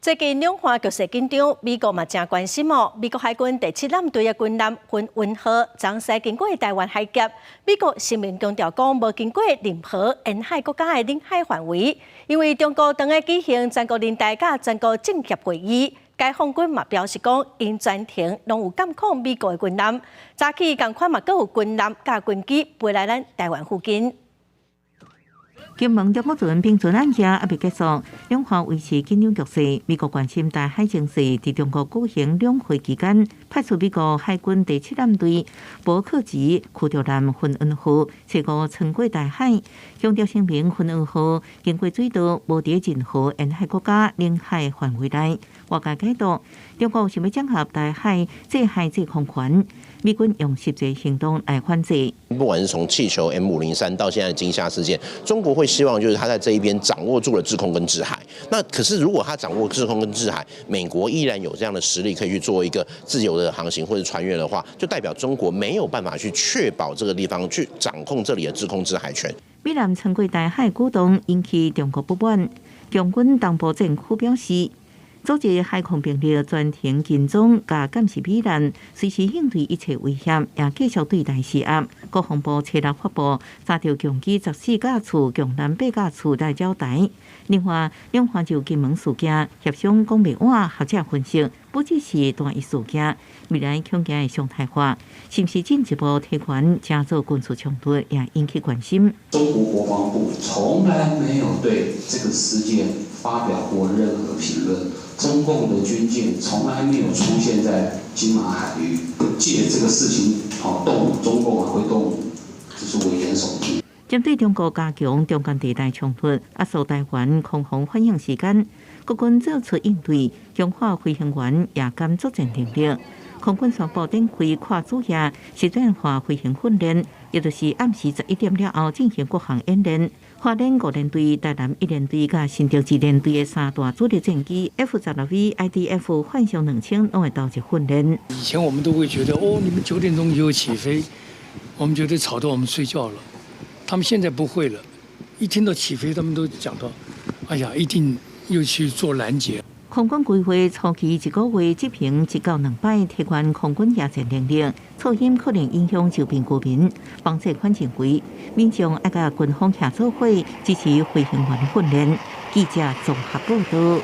最近兩岸局勢緊張，美國嘛誠關心哦。美國海軍第七艦隊的軍艦芬雲號，昨昏經過臺灣海峽，美國聲明強調講，無經過任何沿海國家的領海範圍，因為中國當咧舉行全國人大佮全國政協會議，解放軍嘛表示講，𪜶全程攏有監控美國的軍艦，早起仝款嘛閣有軍艦佮軍機飛來咱臺灣附近。金門中國船併船案件猶未結束，兩岸維持緊張局勢。美國關心台海情勢，佇中國舉行兩會期間，派出美國海軍第七艦隊伯克級驅逐艦芬雲號，初五穿過台海，強調聲明芬雲號經過水道，無佇任何沿海國家領海範圍內。外界解讀，中國想欲整合台海制海制空權，美軍用實際行動來反制。不管是從氣球 M503到現在金廈事件，中國會希望就是他在這一邊掌握住了制空跟制海。那可是如果他掌握制空跟制海，美國依然有這樣的實力可以去做一個自由的航行或者穿越的話，就代表中國沒有辦法去確保這個地方去掌控這裡的制空制海權。美艦穿過台海舉動引起中國不滿，共軍東部戰區表示，組織海空兵力全程跟蹤佮監視美艦，隨時應對一切威脅，也繼續對台施壓。國防部初六發布三條共機14架次、共艦八架次來擾台。另外，兩岸就金門事件協商講袂倚，學者分析，不只是單一事件，未來恐驚會常態化，是毋是進一步提懸，成做軍事衝突，也引起關心。中國國防部從來沒有對這個事件發表過任何評論。中共的軍艦從來沒有出現在金馬海域，借這個事情好動中共啊會動，這是危言聳聽。針對中國加強中間地帶衝突，壓縮台灣空防反應時間，國軍做出應對，強化飛行員夜間作戰能力。空軍宣布展開跨晝夜實戰化飛行訓練，也就是暗時11點了後進行各項演練。花蓮五連隊、台南一連隊佮新竹二連隊的三大主力戰機 F-16V、IDF 幻象2000攏會投入訓練。以前我們都會覺得，哦，你們9點鐘就起飛，我們覺得吵到我們睡覺了。他們現在不會了，一聽到起飛，他們都講到，哎呀，一定又去做攔截。空軍規劃初期一個月執行一到兩擺提懸空軍夜戰能力，噪音可能影響周邊居民。防災款認為，民眾愛佮軍方協做伙支持飛行員訓練。記者綜合報道。